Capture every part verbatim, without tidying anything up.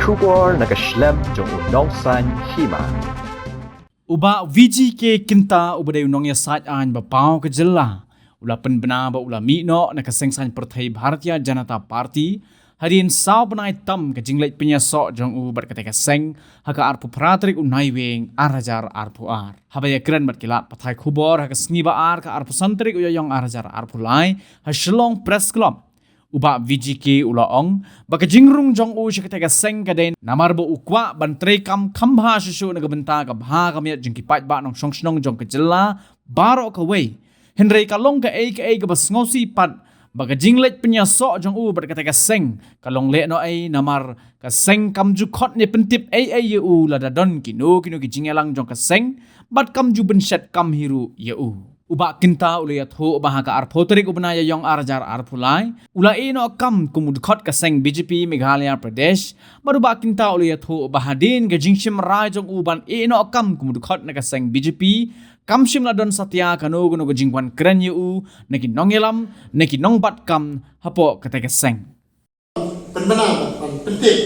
Khubor na ka shlem jong u Nongsaiñ Hima. U Bah V G K Kynta uba dei u nongïasaid aiñ ba paw ka jylla, u la pynbna ba u la mih noh na ka seng saiñ pyrthei Bharatiya Janata Party hadien saw bnai tam ka jingleit pynïasoh jong u bad katei ka seng ha ka arphew phra tarik u Naiwieng ar hajar arphew ar. Haba ïakren bad ki lad pathai khubor ha ka sngi ba ar ka arphew san tarik u Ïaïong ar hajar arphew lai ha Shillong Press Club, u Bah V G K u la ong ba ka jingrung jong u sha katei ka seng ka dei namar ba u kwah ban treikam kham bha shuh shuh na ka bynta ka bha ka miat jong ki paidbah nongshong shnong jong ka jylla baroh kawei. Hynrei ka long kaei kaei kaba sngewsih pat ba ka jingleit pynïasoh jong u bad katei ka seng ka long lehnohei namar ka seng kam ju khot ne pyntip ei ei ïa u lada don kino kino ki jingïalang jong ka seng bad kam ju bynshet kam hi ruh ïa u. U Bah Kynta u la ïathuh ba ha ka arphew tarik u bnai Ïaïong ar hajar arphew lai u la ïeh noh kam kum u dkhot ka seng B J P Meghalaya Pradesh. Bad u Bah Kynta u la ïathuh ba hadien ka jingshim rai jong u ban ïeh noh kam kum u dkhot na ka seng B J P, kam shym la don satia kano kano ka jingwan kren ïa u na ki nongïalam na ki nongbat kam hapoh katei ka seng. Pynbna ban pyntip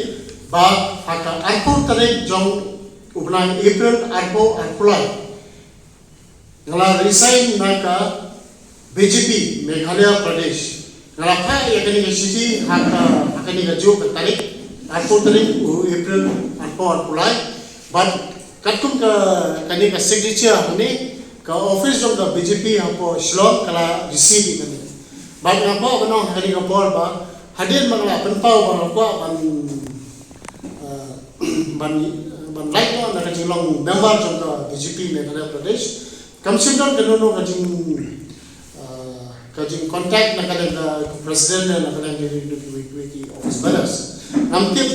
ba ha ka arphew tarik jong u bnai April arphew arphew lai nga la resign na ka B J P Meghalaya Pradesh. Nga la phah ïa kane ka shithi ha ka, ha kane ka juh ka tarik, arphew tarik u April arphew arphew lai. Bad katkum ka, kane ka signature hangne, ka office jong ka B J P hapoh Shillong ka la receive ïa kane. Bad nga kwah ban ong ha kane ka por ba hadien ba nga la pynpaw ba nga kwah ban, eh, ban, ban lait noh na ka jinglong member jong ka B J P Meghalaya Pradesh, kam shym don kano kano ka jing, eh, ka jing contact na ka liang ka president ne na ka liang ki, ki, ki, ki office bearers. Ngam tip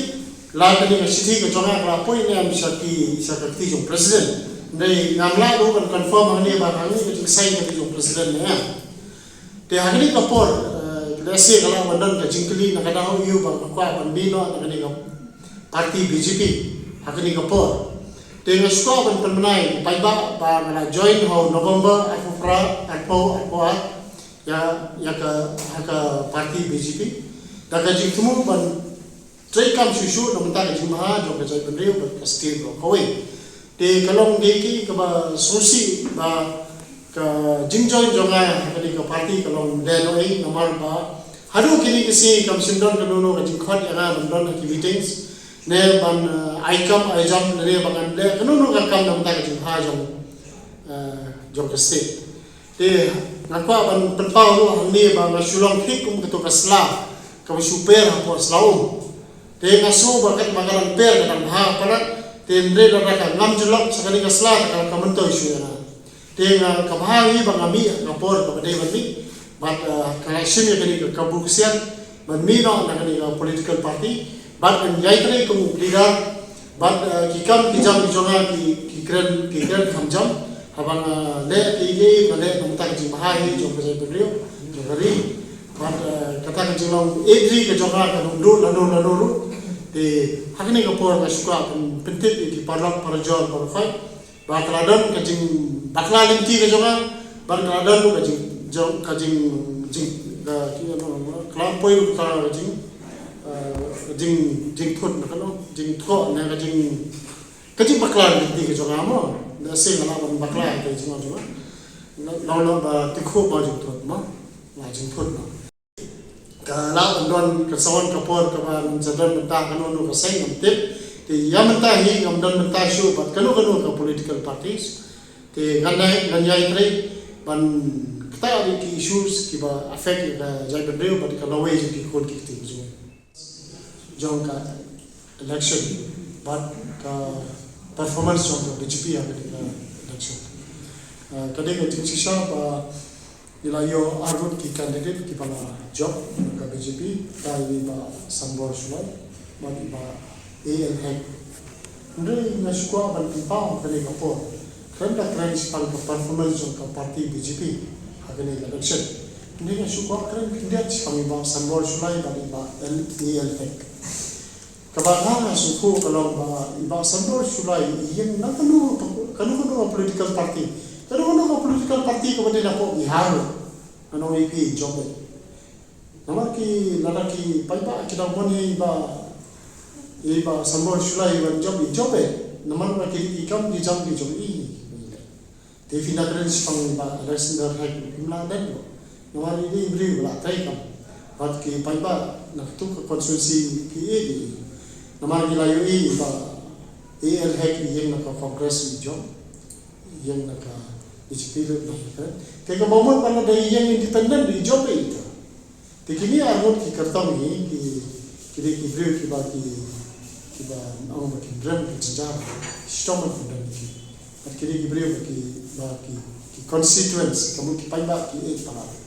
la kane ka shithi ka jong nga ka la poi ne em sha ki, sha ka kti jong president. Hynrei ngam lah ruh ban confirm hangne ba hangne ka jingsign ka kti jong president ne em. Te ha kane ka por, eh, lehse ka la wan don ka jingkylli na ka daw ïa u ba nga kwah ban mih noh na kane ka party B J P ha kane ka por. Te nga shu kwah ban pynbna ïa ki paidbah ba nga la join ha u November arphew phra, arphew, arphew ar ïa, ïa ka, ha ka party B J P da ka jingthmu ban treikam shuh shuh na ka bynta ka jingbha jong ka jaitbynriew bad ka state baroh kawei. Te ka long kaei kaei kaba sngewsih ba ka jingjoin jong nga ha kane ka party ka long lehnohei namar ba haduh kine ki sngi kam shym don kano kano ka jingkhot ïa nga ban don ha ki meetings ne ban, eh, ai kam ai jam ne ban leh kano kano ka kam na ka bynta ka jingbha jong, eh, jong ka state. Te nga kwah ban pynpaw ruh hangne ba nga shu long thik kum kato ka sla kaba shu per hapoh sla um. Te nga sngew ba katba ka dang per ka dang bha palat. Te hynrei lada ka ngam ju lok sha kane ka sla te ka, ka myntoi shuh ïa nga. Te nga, ka bha hi ba nga mih ha ka por kaba dei ban mih bad, eh, ka la shim ïa kane ka kabu ksian ban mih noh na kane ka political party bad ban ïai trei kum u leader. Bad, eh, ki kam ki jam ki jong nga ki, ki kren, ki kren kham jam. Haba nga leh kiei kiei nga leh na ka bynta ka jingbha hi jong ka jaitbynriew, jong ka ri. Bad, eh, kata ka jinglong ri ka jong nga ka dang duh lano lano ruh. Te ha kane ka por nga shu kwah pyn-, pyntip ïa ki paralok parajor baroh khoit ba ka la don ka jingbakla lynti ka jong nga, ba ka la don ka jing, jong, ka jing, jing, ka, ki, ano, ka la poi ka jing, eh, jing, jingthut na kano, jingthoh ne ka jing, ka jingbakla lynti ka jong nga mo. Lehse nga lah ban bakla ka jingong jong nga. Nga, nga lah ba tip khup ba jingthut mo. Nga jingthut mo. Ka lah ban don ka sa wan ka por kaba ngan sa don mynta kano kano ka seng ngam tip. Te ïa mynta hi ngam don mynta shuh bad kano kano ka political parties. Te ngan ïai, ngan ïai trei ban ktah ïa ki issues kiba affect ïa ka jaitbynriew bad ka lawei jong ki khun ki kti jong, jong ka election bad ka performance jong ka B J P ha kane ka election. Ah, ka dei ka jingshisha ba ngi la ïoh arngut ki candidate kiba la jop ka B J P, ka i Bah Sanbor Shullai bad i Bah A L Hek. Hynrei nga shu kwah ban pynpaw ha kane ka por, kren da kren shaphang ka performance jong ka party B J P ha kane ka election. Hynrei nga shu kwah kren khyndiat shaphang i Bah Sanbor Shullai bad i Bah A L Hek. Kaba nga nga sngewthuh ka long ba i Bah Sanbor Shullai i ïeng na kano, kano kano ka political party. Kano kano ka political party kaba dei na pdeng Bihar. Kano i phi jop. Namar ki lada ki paidbah ki dang mon ïa i Bah, I Bah Sanbor Shullai i wan jop, i jop eh. Namar ba ki, ki kam ki jam ki jong i. Te phi na kren shaphang Bah Alexander Hack, phim lah dep. Namar i dei i briew ba lah trei kam. Bad ki paidbah na katu ka constituency ki ïeit ïa i. Namar ki la ïohi ba A L Hack i ïeng na ka Congress i jop. I ïeng na ka B J P leh na ka. Te kaba mut ba lada i ïeng independent i jop eh ita. Te kine arngut ki kyrtong hi, ki, ki dei ki briew kiba ki, kiba ong ba ki rem ka jynjar, shitom ban rem ki. Bad ki dei ki briew ba ki, ba ki, ki constituents, ka mut ki paidbah ki ïeit palat.